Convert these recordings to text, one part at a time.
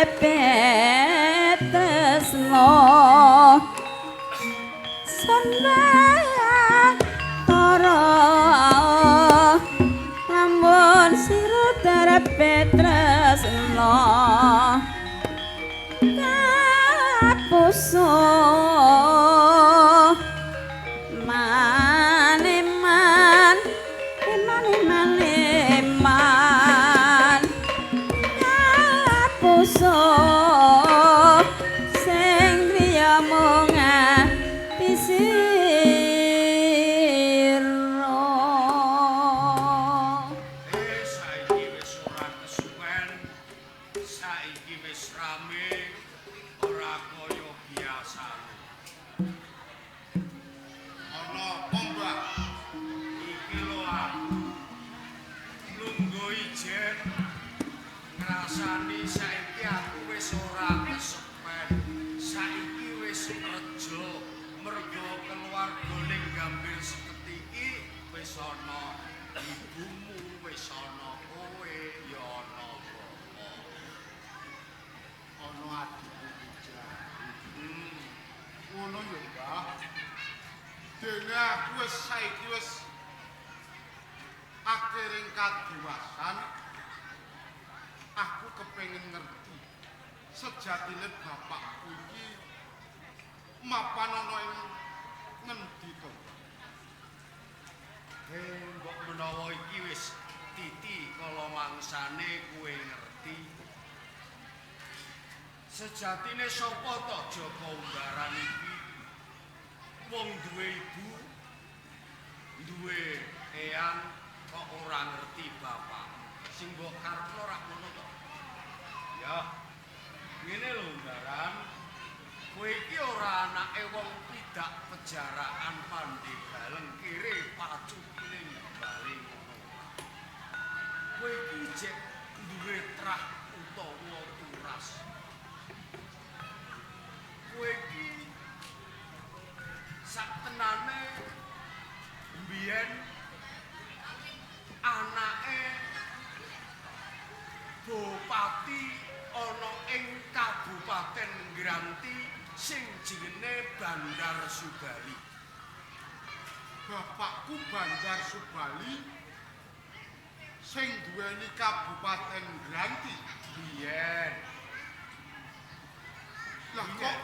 terepe tresno Sembah lamun sira terepe tresno kapuso maneman eman eman kapuso sing griya mung ati sira. Saiki wis ora kesuwen, saiki wis rame, ora kaya biasane. Ana apa, Mbah? Iki lho aku lungguh ijen ngrasani saiki aku wis ora kesuwen. Saiki wis rejo mergo keluarga ning Gambir Seketi iki wis ana ibumu, wis ana kowe, ya ana bapak. Ana adikku Pujari. Hmm. Ngono ya, Mbah. Dene aku wis saiki wis akhiring kadiwasan. Aku kepengin ngerti sejatine bapakku iki mapan ana ing ngendi to? Mbok menawa iki wis titi kala mangsane kowe ngerti. Sejatine sapa to Jaka Umbaran iki? Wong duwe ibu, duwe eyang kok ora ngerti bapak. Sing mbok karepno ora ngono to? Ya. Ngene lho Umbaran. Kowe iki ora anake wong pidak pejaraan pandhe baleng kere pacukiling bali ngono. Kowe iki jek duwe trah utawa turas. Kowe iki saktenane mbiyen anake bupati ana ing Kabupaten Granti sing jenenge Bandar Subali. Bapakku Bandar Subali sing duweni Kabupaten Granti. Biyen. Lah kok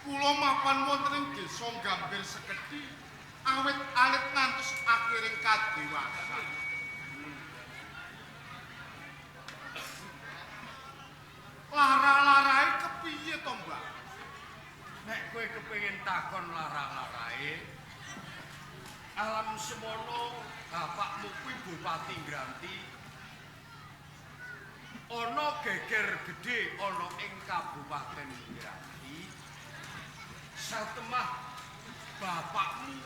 kula mapan wonten ing desa Gambir Seketi awit alit ngantos akhiring kadewasan. Lara-larae kepiye to, Mbah? Nek kowe kepengin takon lara-larae, alam semono bapakmu kuwi Bupati Granti. Ana geger gedhe ana ing Kabupaten Granti. Satemah bapakmu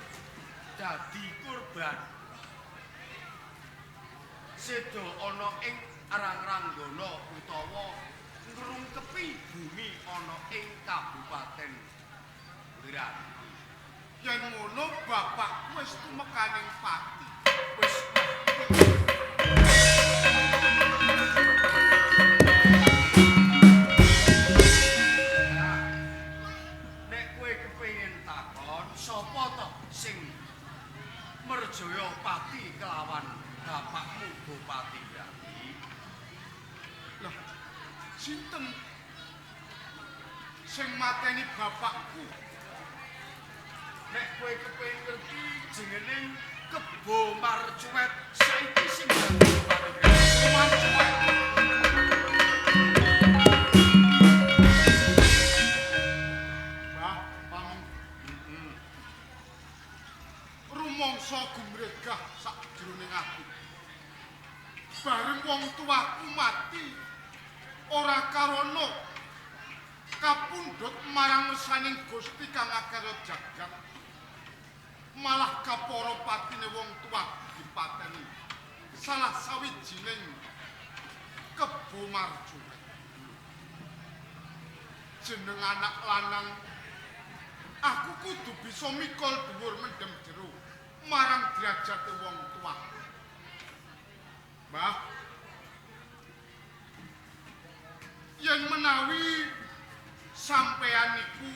dadi korban. Sedo ana ing Rang-Ranggana utawa ngrungkepi bumi ana ing Kabupaten Granti. Yen ngono bapakku wis tumekaning pati. Wis. Nek kowe kepengin takon sapa to sing merjaya pati kelawan bapakmu Bupati Granti? Lah sinten sing mateni bapakku? Nek kowe kepengin ngerti jenenge Kebo Marcuwet saiki sing dadi Bupati Granti. Marcuwet. Mbah, pamong rumangsa gumregah sakjroning ati. Bareng wong tuaku mati ora karana kapundhut marang ngersaning Gusti kang akarya jagat. Malah kapara patine wong tuaku dipateni salah sawijining Kebo Marcuwet. Jeneng anak lanang aku kudu bisa mikul dhuwur mendem jero marang derajate wong tuaku. Mbah, Yen menawi sampeyan niku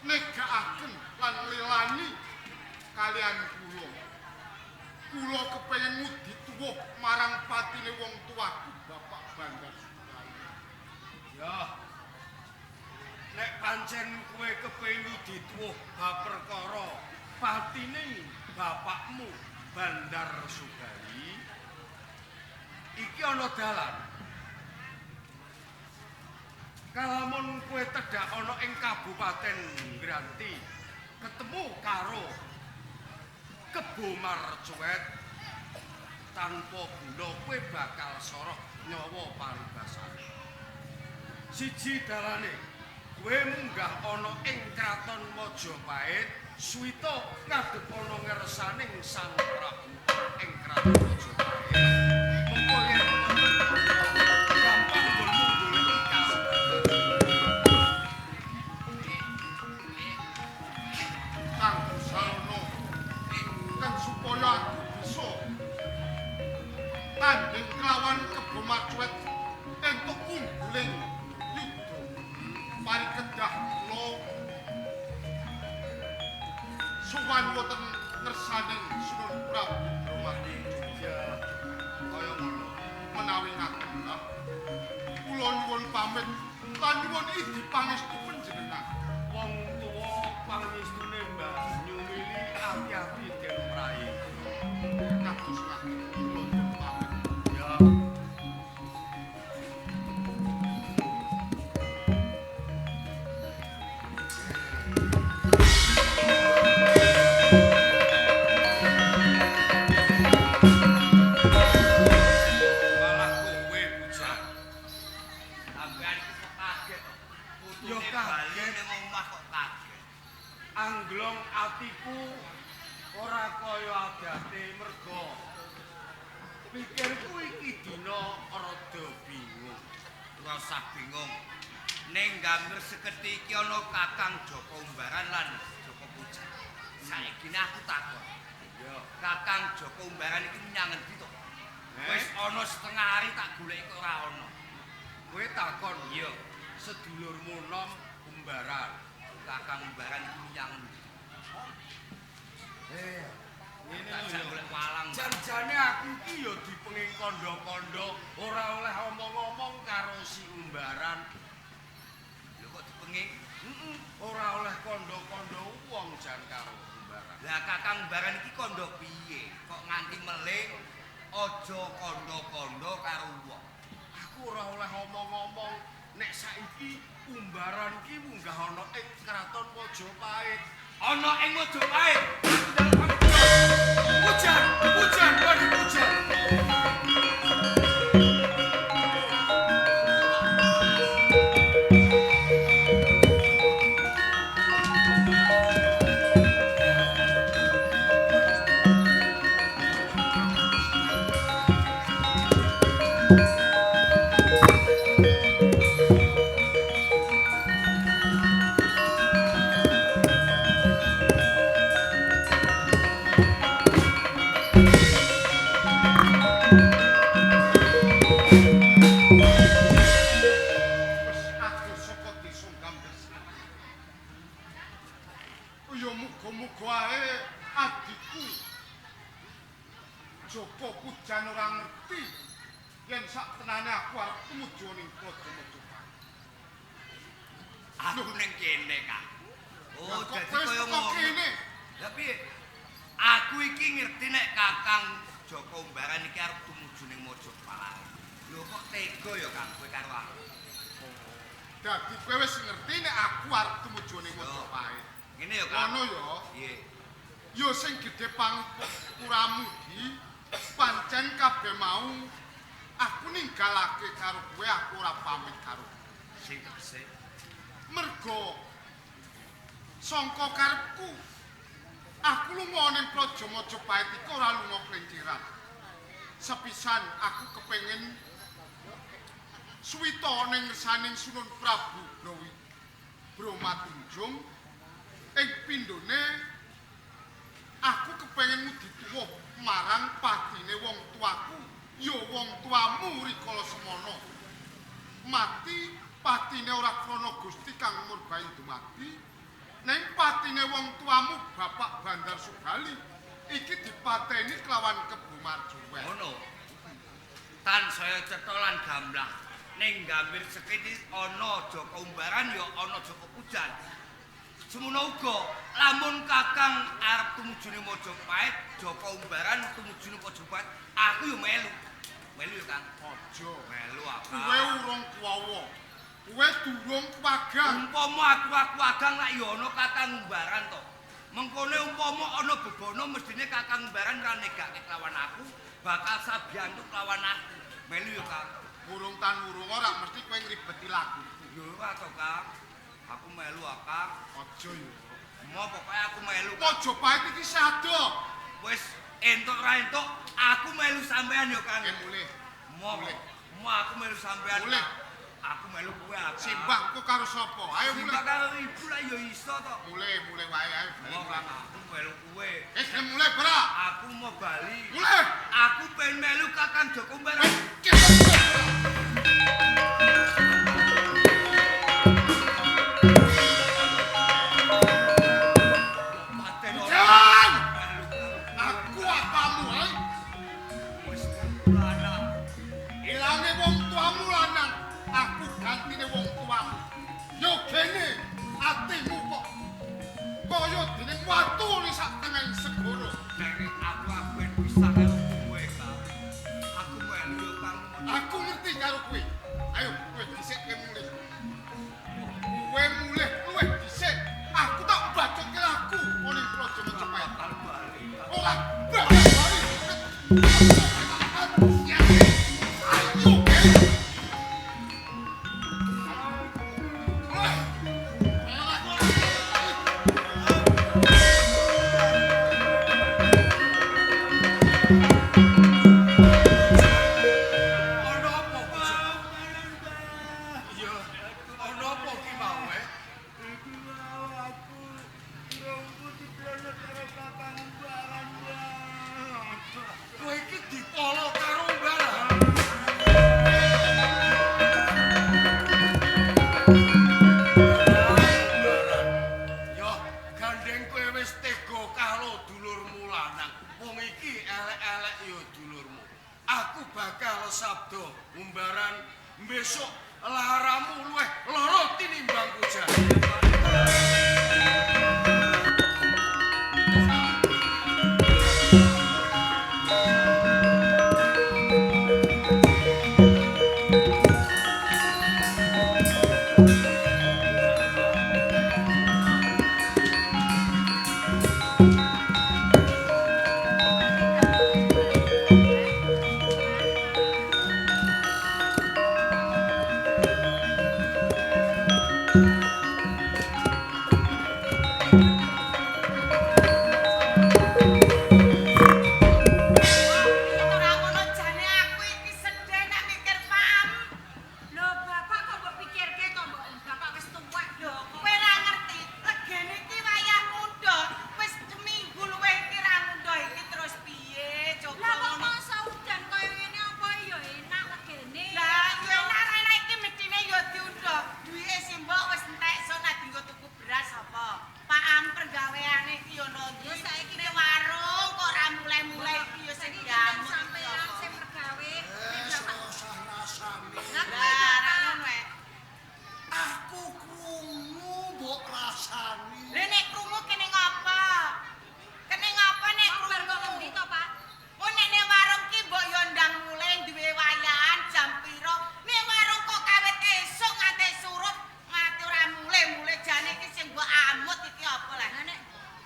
negakaken lan lelani kalian kula. Kula kepengin ngudi tuwuh marang patine wong tuaku Bapak Bandar Sukai. Ya. Nek pancen kowe kepengin ngudi tuwuh bab perkara patine bapakmu Bandar Sukai, iki ana dalan. Kalamun kowe tedhak ana ing Kabupaten Granti, ketemu karo Kebo Marcuwet, tanpa guna kowe bakal soroh nyawa paribasane. Siji dalane, kowe munggah ana ing Kraton Majapahit, suwita ngadhep ana ngersaning Sang Prabu ing Kraton Majapahit. Mengko yen gampang nggonmu goleki kabar. Kang Sarana, kang supaya aku bisa tanding kelawan Kebo Marcuwet entuk ungguling yudha. Mari kedah kula sowan wonten ngersaning Sunan Prabu Brahmadinjaya. Kaya ngono. Menawi ngaten lah, kula nyuwun pamit lan nyuwun idi pangestu panjenengan. Wong tuwa pangestune Mbah Nyumili ati-ati den mrayi. Kados ngaten kula nyuwun pamit. Ya. Malah kowe bujang. Sampeyan iki kok kaget to? Yo Putune bali kaget. ning omah kok kaget. Angglong atiku ora kaya adate merga pikirku iki dina rada bingung. Ora usah bingung. Ning Gambir Seketi iki ana Kakang Joko Umbaran lan Joko Pujan. Saiki aku takon. Ya, Kakang Joko Umbaran iki menyang endi to? Wis ana setengah hari tak goleki kok ora ana. Kowe takon Iya, sedulurmu nom Umbaran. Kakang Umbaran iki menyang endi? Eh, ngene Tak lho jak ya. golek walang. Jan-jane aku iki ya dipenging kandha-kandha ora oleh omong-omong karo si Umbaran. Lho kok dipenging? Heeh, ora oleh kandha-kandha wong jan karo Umbaran. Lah Kakang Umbaran iki kandha piye? Kok nganti meling aja kandha-kandha karo wong. Aku ora oleh omong-omong nek saiki Umbaran ki munggah ana ing Kraton Majapahit. Ana ing Majapahit. Hujan, hujan, waduh hujan. Wis adoh saka desa Gambir. Ya muga-muga ae adikku Joko Pujan ora ngerti yen sak tenane aku arep tumuju ning Praja Majapahit. Aku ning kene, Kang. Oh, Lah, kok dadi kowe kaya teko ngono. kene? Lah piye? Aku iki ngerti nek Kakang Joko Umbaran iki arep tumuju ning Majapahit. Lho kok tega ya Kang kowe karo aku? Dadi kowe wis ngerti nek aku arep tumuju ning Majapahit. Ngene ya, Kang. Ngono ya. Piye? Ya sing gedhe pangpuramu di pancen kabeh mau aku ninggalake karo kowe, aku ora pamit karo kowe. Sing tegese Mergo sangka karepku aku lunga ning Praja Majapahit iku ora lunga klinciran. Sepisan aku kepengin suwita ning ngersaning Sunan Prabu Brawi Bromatunjung ing pindhone aku kepengin ngudi tuwuh marang patine wong tuaku Ya wong tuamu rikala semono. Mati patine ora krana Gusti kang murbaing dumadi. Ning patine wong tuamu Bapak Bandar Subali iki dipateni kelawan Kebo Marjuwen. Ngono. Tansaya cetha lan gamblang. Ning Gambir Sekiti ana Jaka Umbaran ya ana Jaka Pujan. Semono uga lamun Kakang arep tumuju ning Majapahit, Jaka Umbaran tumuju ning Majapahit, aku ya melu. Melu ya, Kang. Aja melu aku. Kowe urung kuwawa. Kowe durung kuwagang. Umpama aku wagang lak ya ana Kakang Umbaran to. Mengkone umpama ana bebana mestine Kakang Umbaran ora negake kelawan aku, bakal sabiyantu kelawan aku. Melu ya, Kang. Urung tan urung ora mesti kowe ngribeti lagu. Ya ora to, Kang. Aku melu, Kang. Aja ya. Mo pokoke aku melu. Majapahit iki sado. Wis entuk ra entuk, aku melu sampean ya, Kang. Mulih. Mo. Mo aku melu sampean. Mulih. Aku melu kowe, Kang. Simbah kok karo sapa? Ayo mulih. Simbah karo ibu lah ya iso to. Mulih, mulih wae ayo. Mo, Kang, aku melu kowe. Wis mulih ora? Aku mau bali. Mulih. Aku pengen melu Kakang Jaka Umbaran.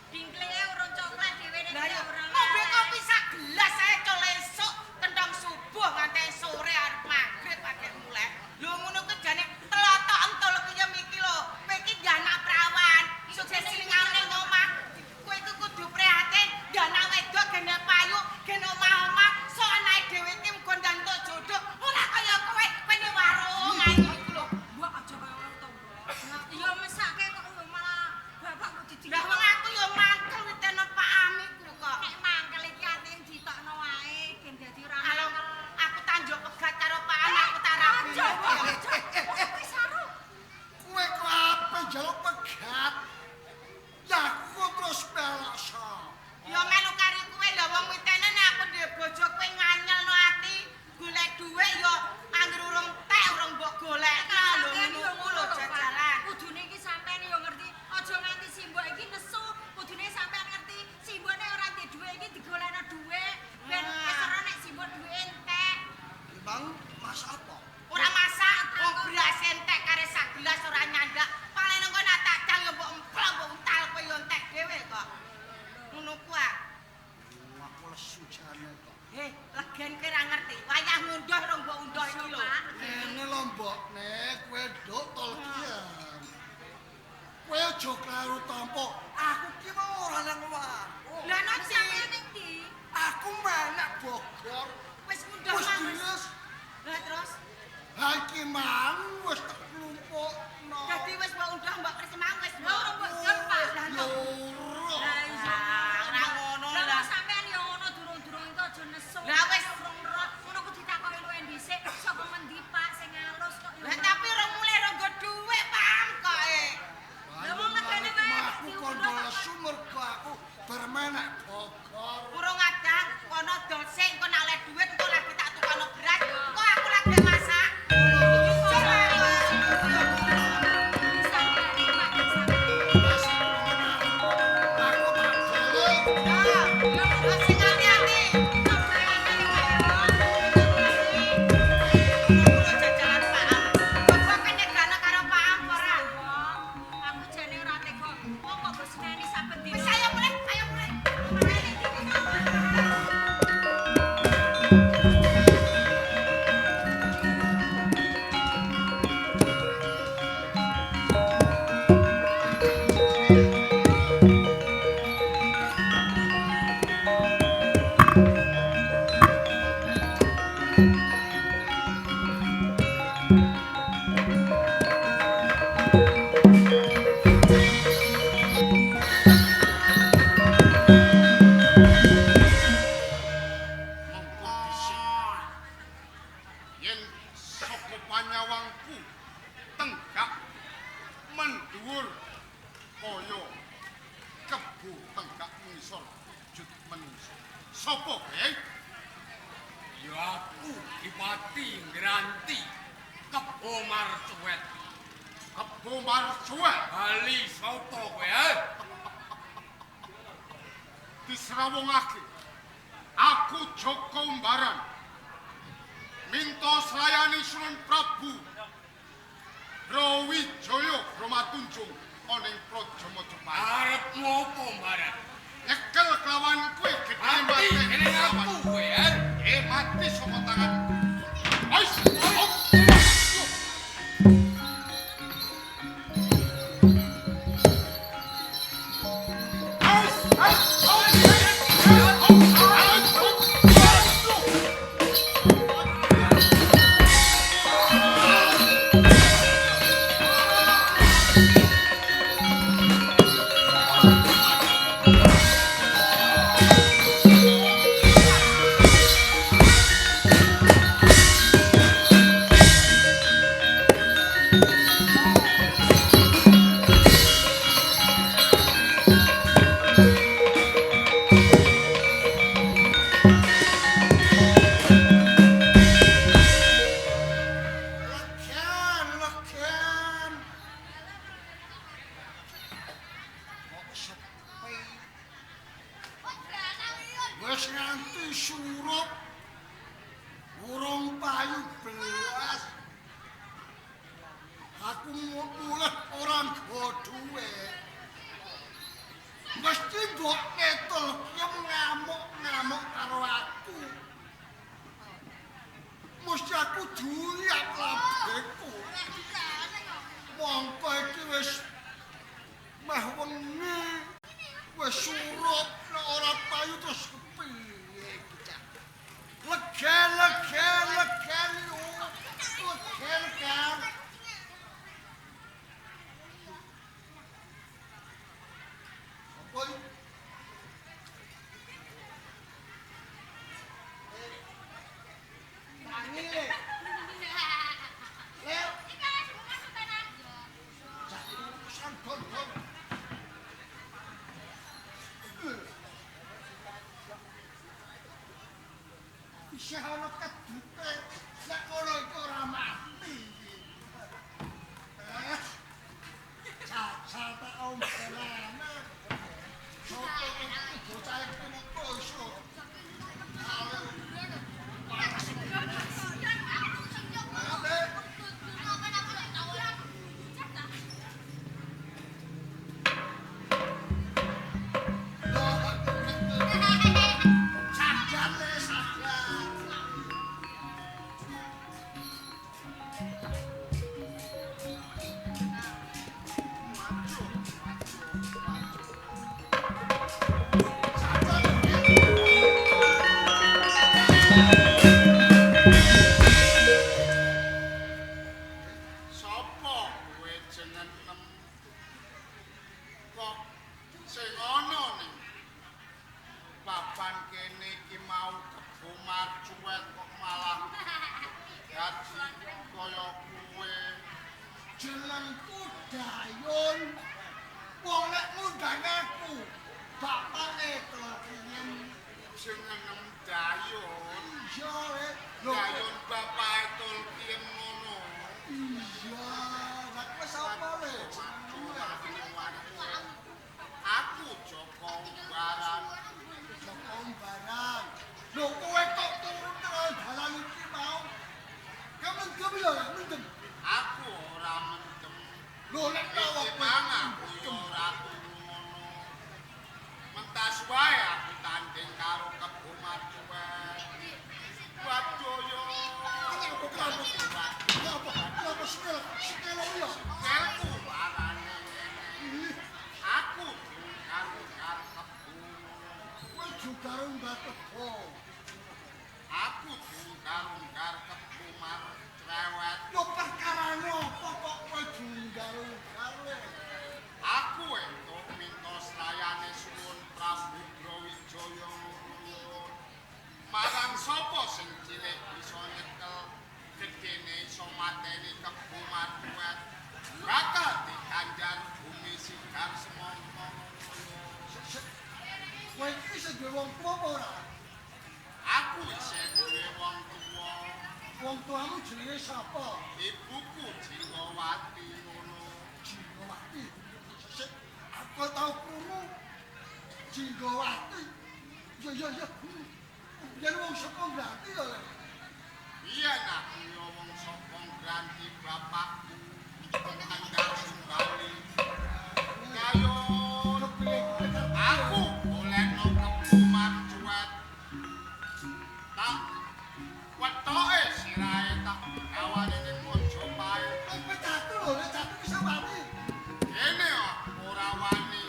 Dingklinge urung coklat dhewe nek ora. Ngombe kopi sak gelas ae col esuk. Disrawungake aku Joko Umbaran minta slayani Sunan Prabu Brawijaya Brahmatunjung ana ing Praja Majapahit. Arepmu apa, Umbaran? Nyekel kelawan kowe gedhe mati aku kowe. Mati saka tanganku. Ais. Isih ana kedute nek ngono iku ora mati iki. Jajal tak ombelane. Sopo iki bocah iki moko iso. Jenengku Dayun. Wong nek ngundang aku, bapake Tlokiem. Jenengem Dayun. Iya, Le. Dayun bapake Tlokiem ngono. Iya, lha kowe sapa, Le? Aku Joko Umbaran. Lho kowe kok turun karo dalan iki mau. Kemendem ya, mendem. Aku ora mendem. Lho nek tawa kowe aku ora turu ngono. Mentas wae aku tanding karo Kebo Marcuwet. Waduh yo. Kenapa? Kenapa? Kenapa sikil? Sikil ya. Sikilku arane ngene. Aku diungkar-ungkar kebo. Kowe diungkar-ungkar kebo. Aku diungkar-ungkar kebo marcewet. Lho perkarane apa kok kowe diungkar-ungkar le? Aku entuk minta srayane suwun Prabu Brawijaya. Marang sapa sing cilik bisa nyekel gedene iso mateni Kebo Marcuwet bakal diganjar bumi sigar semangka. Kowe iki isih duwe wong tuwa apa ora? Aku isih duwe wong tuwa. Wong tuamu jenenge sapa? Ibuku Jingowati ngono. Jingowati. Sik, aku tau krungu Jingowati. Ya ya ya. Biyen wong saka Ngranti ya, Le. Biyen aku ya wong saka Ngranti, bapakku Bandar Subali. Kayo aku golekno Kebo Marcuwet. Tak wetoke sirahe tak gawane ning Mojopahit. Kowe catu lho, nek catu bisa wani. Kene aku ora wani.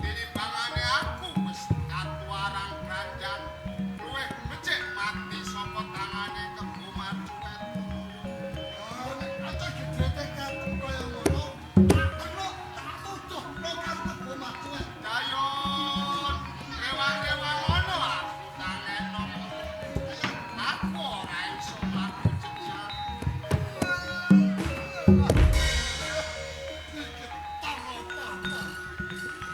Tinimbangane aku wis katuarang granjang. Luwih becik mati saka tangane Kebo Marcuwet. Oh, nek aja gedhe katu kaya ngono, tak tenuk, tak tuduhno karo Kebo Marcuwet. Dayon, rewang-rewang ngono aku tangeno. Aku ora iso mlaku jejak. Iki taro-taro.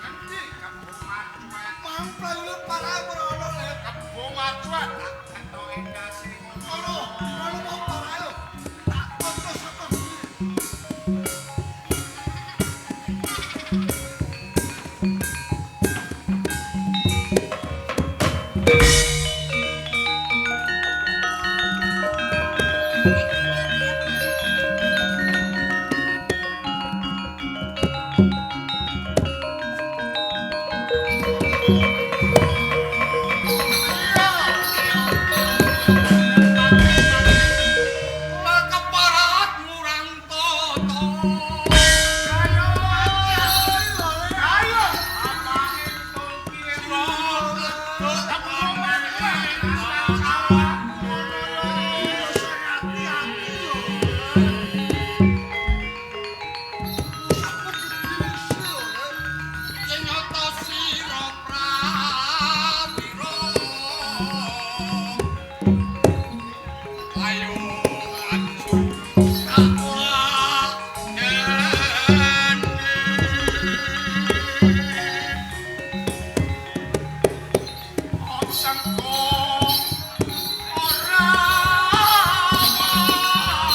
Ngendi Kebo Marcuwet? Mang playune parah ora ono, Le. Kebo Marcuwet tak kethoke ndase ngono. Ono, ono mau parah lho. Tak tonton saka bumi. Keparat murang toto. Ayo, apane tongki Kebo Marcuwet ngono lho. Hati-hati lho. Sak lho, Le. Nyata sira prawira. Ayo maju ora dene. Sengkung ora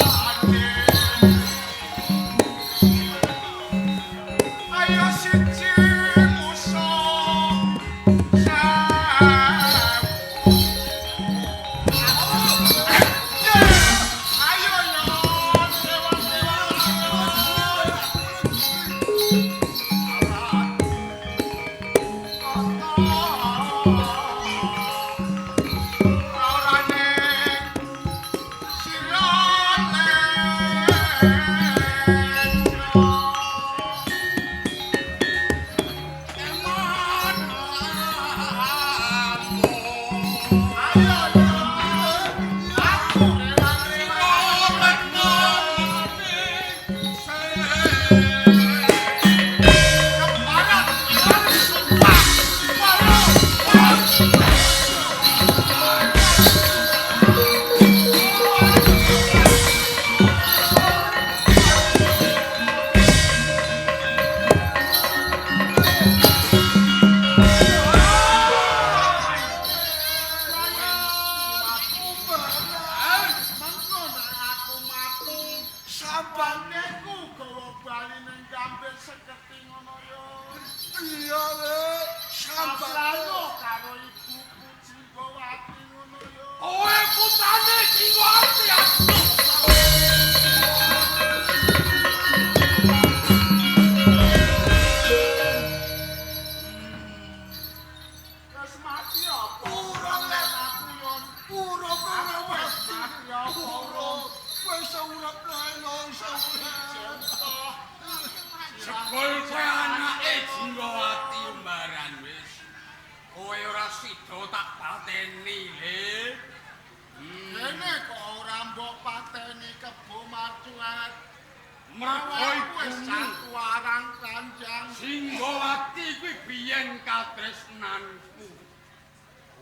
wani. Ayo siji musuh sewu. Ayo yo rewang-rewang. Eman lampu. sida tak pateni, Le. Kene kok ora mbok pateni Kebo Marcuwet. Mergo wis ibumu warang kranjang. Singgowati kuwi biyen katresnanku.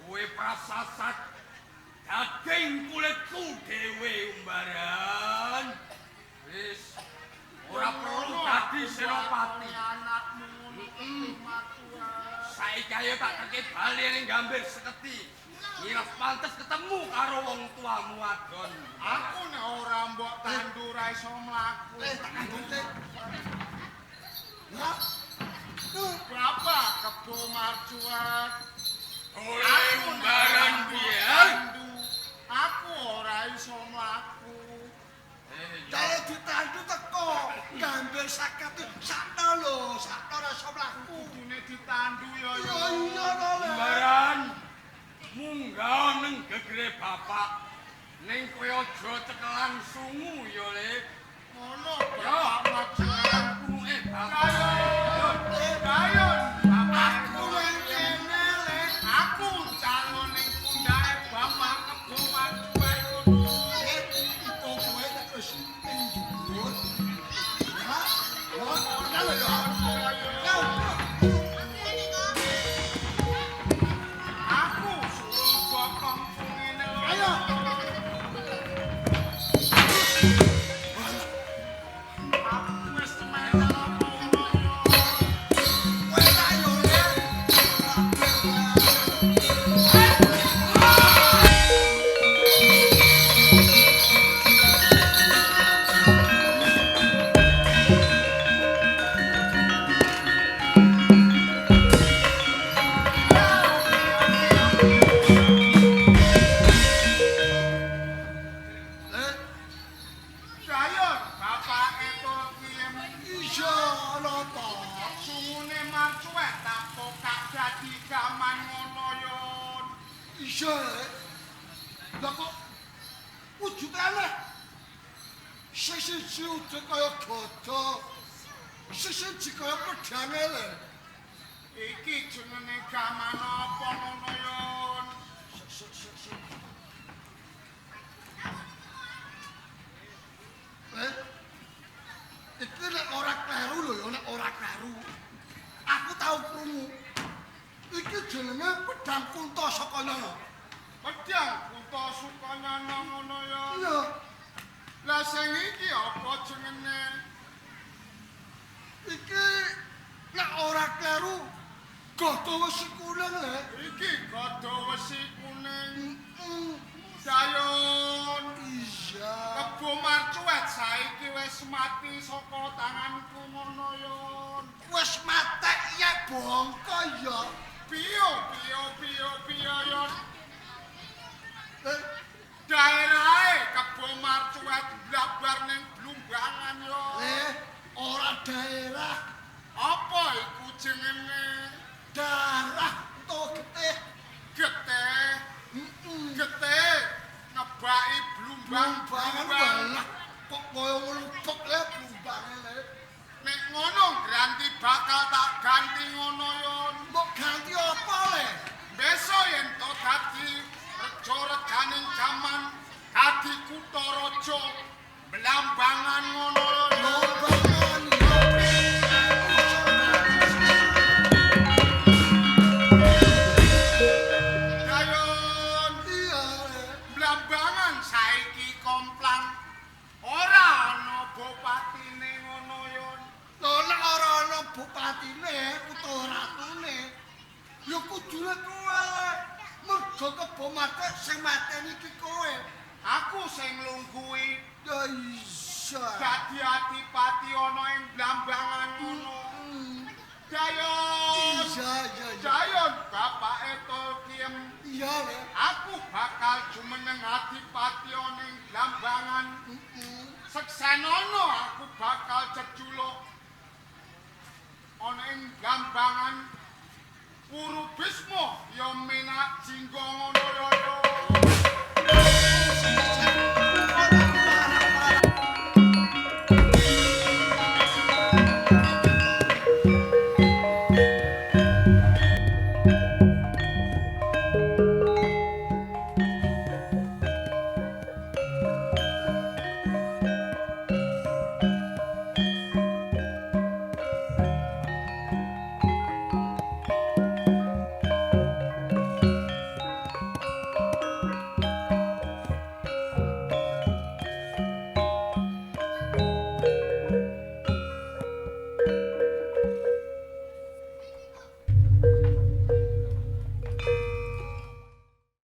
Kowe prasasat daging kulitku dhewe Umbaran. Wis ora perlu dadi senopati. Anakmu ngono Kebo Marcuwet. Saiki ayo tak terke bali ning Gambir Seketi. Ngiras pantes ketemu karo wong tuamu wadon. Aku nek ora mbok tandu ora iso mlaku. Tak kandhute. Ya. Bapak Kebo Marcuwet. Oleh Umbaran biyen. Aku ora iso mlaku. Kalau ditandu teko Gambir Seketi sakno lho, sakno ora iso mlaku. Kudune ditandu ya ya. Iya to le. Umbaran munggah nang gegere bapak. Ning kowe aja cekelan sungu ya, Le. Ngono Bapak Marcuwet. Punguke bapak. Dayon, bapak Aku nang kene le. Aku calon ning pundhake Bapak Kebo Marcuwet ngono. Iku kowe nek wis ning dhuwur. Ya. Ya, kalau ya. Ya. Aku suruh bokong ngene lho. Ayo. Aku wis semeneng ngono yo. Kowe tak yo le. Le, Dayon, bapake Tolkiem iya ana apa? sungune Marcuwet tak pokak dadi gaman ngono yo. Iya le. Lah kok wujude aneh. Sing siji wujud kaya gada. Sing siji kaya pedhange le. Iki jenenge gaman apa ngono yo? Sik sik sik. Eh? Iki nek ora kleru lho ya, nek ora kleru. Aku tau krungu. Iki jenenge pedhang Kunta Sakanyana. Pedhang Kunta Sukanyana ngono yo. Iya. Lah sing iki apa jenenge? Iki nek ora kleru gada wesi kuning le. Iki gada wesi kuning. Heeh. Dayon, Iya. Kebo Marcuwet saiki wis mati saka tanganku ngono yo. Wis matek ya bongko ya. Piyo piyo piyo piyo yo. Eh, Daerahe Kebo Marcuwet blabar ning Blumbangan yo. Ora daerah, Apa iku jenenge? darah utawa getih. Getih, Heeh. getih ngebaki blumbang Blumbangan walah kok kaya ngono pek le blumbange le. Nek ngono granti bakal tak ganti ngono yo. Mbok ganti apa le? Besok yen to dadi reja-rejaning jaman dadi kutha raja Blambangan ngono lho. Blumbangan ya. Dayon, Iya le. Blambangan saiki komplang ora ana bupatine ngono yo. Lho nek ora ana bupatine utawa ratune ya kudune kowe le. Mergo Kebo Marcuwet sing mateni iki kowe. Aku sing nglungguhi Ya iya. dadi adipati ana ing Blambangan ngono. Dayon, Iya iya iya. Dayon bapake Tolkiem. Iya le. Aku bakal jumeneng adipati ana ing Blambangan. Heeh. Seksenono aku bakal jejuluk ana ing Blambangan. Guru Bisma ya menak jingga ngono ya. Sing